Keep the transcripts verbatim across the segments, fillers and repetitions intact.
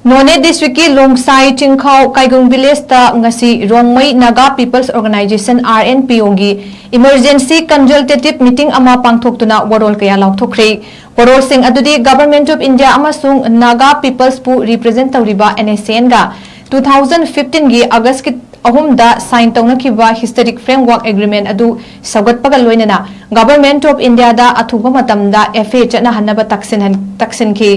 ꯅꯣꯅꯦ ꯗꯤꯁꯇ꯭ꯔꯤꯛꯀꯤ ꯂꯣꯡꯁꯥꯏ ꯆꯤꯡꯈꯥꯎ ꯀꯥꯏꯒꯨꯡ ꯚꯤꯂꯦꯖꯇ ꯉꯁꯤ Rongmei Naga peoples organisation, RNPO ꯒꯤ ꯏꯃꯔꯖꯦꯟꯁꯤ ꯀꯟꯁꯜꯇꯦꯇꯤꯚ ꯃꯤꯇꯤꯡ ꯑꯃ ꯄꯥꯡꯊꯣꯛꯇꯨꯅ ꯋꯥꯔꯣꯜ ꯀꯌꯥ ꯂꯥꯎꯊꯣꯛꯈ꯭ꯔꯦ꯫ ꯋꯥꯔꯣꯜꯁꯤꯡ ꯑꯗꯨꯗꯤ Government of India ꯑꯃꯁꯨꯡ ꯅꯥꯒꯥ ꯄꯤꯄꯜꯁꯄꯨ ꯔꯤꯄ꯭ꯔꯖꯦꯟꯠ ꯇꯧꯔꯤꯕ NSCN ꯒ two thousand fifteen ꯒꯤ ꯑꯥꯒꯁꯀꯤ ꯑꯍꯨꯝꯗ ꯁꯥꯏꯟ ꯇꯧꯅꯈꯤꯕ ꯍꯤꯁꯇꯣꯔꯤꯛ ꯐ꯭ꯔꯦꯝꯋꯥꯔꯛ ꯑꯦꯒ꯭ꯔꯤꯃꯦꯟ ꯑꯗꯨ ꯁꯧꯒꯠꯄꯒ ꯂꯣꯏꯅꯅ Government of India ꯗ ꯑꯊꯨꯕ ꯃꯇꯝꯗ FA ꯆꯠꯅꯍꯟꯅꯕ ꯇꯛꯁꯤꯟꯍꯟ-, ꯇꯛꯁꯤꯟꯈꯤ꯫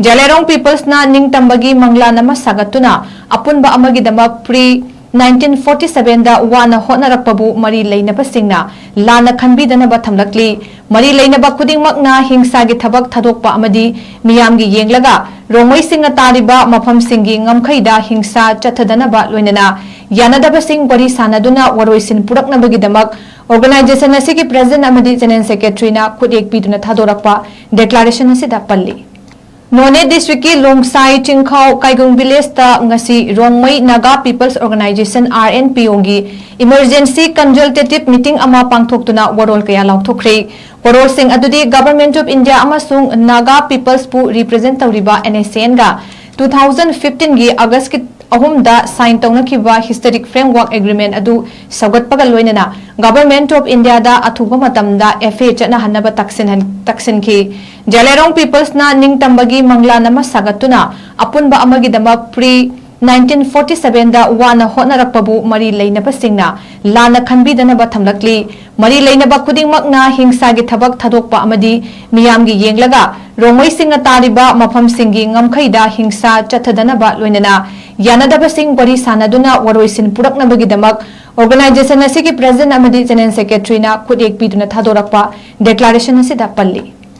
ꯖꯦꯂꯦꯔꯣꯡ ꯄꯤꯄꯜꯁꯅ ꯅꯤꯡꯇꯝꯕꯒꯤ ꯃꯪꯂꯥꯟ ꯑꯃ ꯁꯥꯒꯠꯇꯨꯅ ꯑꯄꯨꯟꯕ ꯑꯃꯒꯤꯗꯃꯛ pre nineteen forty seven ꯗ ꯋꯥꯅ ꯍꯣꯠꯅꯔꯛꯄꯕꯨ ꯃꯔꯤ ꯂꯩꯅꯕꯁꯤꯡꯅ ꯂꯥꯟꯅ ꯈꯟꯕꯤꯗꯅꯕ ꯊꯝꯂꯛꯂꯤ꯫ ꯃꯔꯤ ꯂꯩꯅꯕ ꯈꯨꯗꯤꯡꯃꯛꯅ ꯍꯤꯡꯁꯥꯒꯤ ꯊꯕꯛ ꯊꯥꯗꯣꯛꯄ ꯑꯃꯗꯤ ꯃꯤꯌꯥꯝꯒꯤ ꯌꯦꯡꯂꯒ ꯔꯣꯡꯃꯩꯁꯤꯡꯅ ꯇꯥꯔꯤꯕ ꯃꯐꯝꯁꯤꯡꯒꯤ ꯉꯝꯈꯩꯗ ꯍꯤꯡꯁꯥ ꯆꯠꯊꯗꯅꯕ ꯂꯣꯏꯅꯅ ꯌꯥꯅꯗꯕꯁꯤꯡ ꯋꯥꯔꯤ ꯁꯥꯅꯗꯨꯅ ꯋꯥꯔꯣꯏꯁꯤꯟ ꯄꯨꯔꯛꯅꯕꯒꯤꯗꯃꯛ ꯑꯣꯔꯒꯅꯥꯏꯖꯦꯁꯟ ꯑꯁꯤꯒꯤ ꯄ꯭ꯔꯦꯁꯤꯗꯦꯟꯠ ꯑꯃꯗꯤ ꯖꯦꯅꯔꯦꯜ ꯁꯦꯀ꯭ꯔꯦꯇꯔꯤꯅ ꯈꯨꯠꯌꯦꯛ ꯄꯤꯗꯨꯅ ꯊꯥꯗꯣꯔꯛꯄ ꯗꯤꯀ꯭ꯂꯥꯔꯦꯁꯟ ꯑꯁꯤꯗ ꯄꯜꯂꯤ꯫ ꯅꯣꯅꯦ ꯗꯤꯁꯇ꯭ꯔꯤꯛꯀꯤ ꯂꯣꯡꯁꯥꯏ ꯆꯤꯡꯈꯥꯎ ꯀꯥꯏꯒꯨꯡ ꯚꯤꯂꯦꯖꯇ ꯉꯁꯤ Rongmei Naga peoples organisation, RNPO ꯒꯤ ꯏꯃꯔꯖꯦꯟꯁꯤ ꯀꯟꯁꯜꯇꯦꯇꯤꯚ ꯃꯤꯇꯤꯡ ꯑꯃ ꯄꯥꯡꯊꯣꯛꯇꯨꯅ ꯋꯥꯔꯣꯜ ꯀꯌꯥ ꯂꯥꯎꯊꯣꯛꯈ꯭ꯔꯦ꯫ ꯋꯥꯔꯣꯜꯁꯤꯡ ꯑꯗꯨꯗꯤ Government of India ꯑꯃꯁꯨꯡ ꯅꯥꯒꯥ ꯄꯤꯄꯜꯁꯄꯨ ꯔꯤꯄ꯭ꯔꯖꯦꯟꯠ ꯇꯧꯔꯤꯕ NSCN ꯒ two thousand fifteen ꯒꯤ ꯑꯥꯒꯁꯀꯤ ꯑꯍꯨꯝꯗ ꯁꯥꯏꯟ ꯇꯧꯅꯈꯤꯕ ꯍꯤꯁꯇꯣꯔꯤꯛ ꯐ꯭ꯔꯦꯝꯋꯥꯔꯛ ꯑꯦꯒ꯭ꯔꯤꯃꯦꯟ ꯑꯗꯨ ꯁꯧꯒꯠꯄꯒ ꯂꯣꯏꯅꯅ Government of India ꯗ ꯑꯊꯨꯕ ꯃꯇꯝꯗ FA ꯆꯠꯅꯍꯟꯅꯕ ꯇꯛꯁꯤꯟꯍꯟ-, ꯇꯛꯁꯤꯟꯈꯤ꯫ ꯖꯦꯂꯦꯔꯣꯡ ꯄꯤꯄꯜꯁꯅ ꯅꯤꯡꯇꯝꯕꯒꯤ ꯃꯪꯂꯥꯟ ꯑꯃ ꯁꯥꯒꯠꯇꯨꯅ ꯑꯄꯨꯟꯕ ꯑꯃꯒꯤꯗꯃꯛ pre nineteen forty seven ꯗ ꯋꯥꯅ ꯍꯣꯠꯅꯔꯛꯄꯕꯨ ꯃꯔꯤ ꯂꯩꯅꯕꯁꯤꯡꯅ ꯂꯥꯟꯅ ꯈꯟꯕꯤꯗꯅꯕ ꯊꯝꯂꯛꯂꯤ꯫ ꯃꯔꯤ ꯂꯩꯅꯕ ꯈꯨꯗꯤꯡꯃꯛꯅ ꯍꯤꯡꯁꯥꯒꯤ ꯊꯕꯛ ꯊꯥꯗꯣꯛꯄ ꯑꯃꯗꯤ ꯃꯤꯌꯥꯝꯒꯤ ꯌꯦꯡꯂꯒ ꯔꯣꯡꯃꯩꯁꯤꯡꯅ ꯇꯥꯔꯤꯕ ꯃꯐꯝꯁꯤꯡꯒꯤ ꯉꯝꯈꯩꯗ ꯍꯤꯡꯁꯥ ꯆꯠꯊꯗꯅꯕ ꯂꯣꯏꯅꯅ ꯌꯥꯅꯗꯕꯁꯤꯡ ꯋꯥꯔꯤ ꯁꯥꯅꯗꯨꯅ ꯋꯥꯔꯣꯏꯁꯤꯟ ꯄꯨꯔꯛꯅꯕꯒꯤꯗꯃꯛ ꯑꯣꯔꯒꯅꯥꯏꯖꯦꯁꯟ ꯑꯁꯤꯒꯤ ꯄ꯭ꯔꯦꯁꯤꯗꯦꯟꯠ ꯑꯃꯗꯤ ꯖꯦꯅꯔꯦꯜ ꯁꯦꯀ꯭ꯔꯦꯇꯔꯤꯅ ꯈꯨꯠꯌꯦꯛ ꯄꯤꯗꯨꯅ ꯊꯥꯗꯣꯔꯛꯄ ꯗꯤꯀ꯭ꯂꯥꯔꯦꯁꯟ ꯑꯁꯤꯗ ꯄꯜꯂꯤ꯫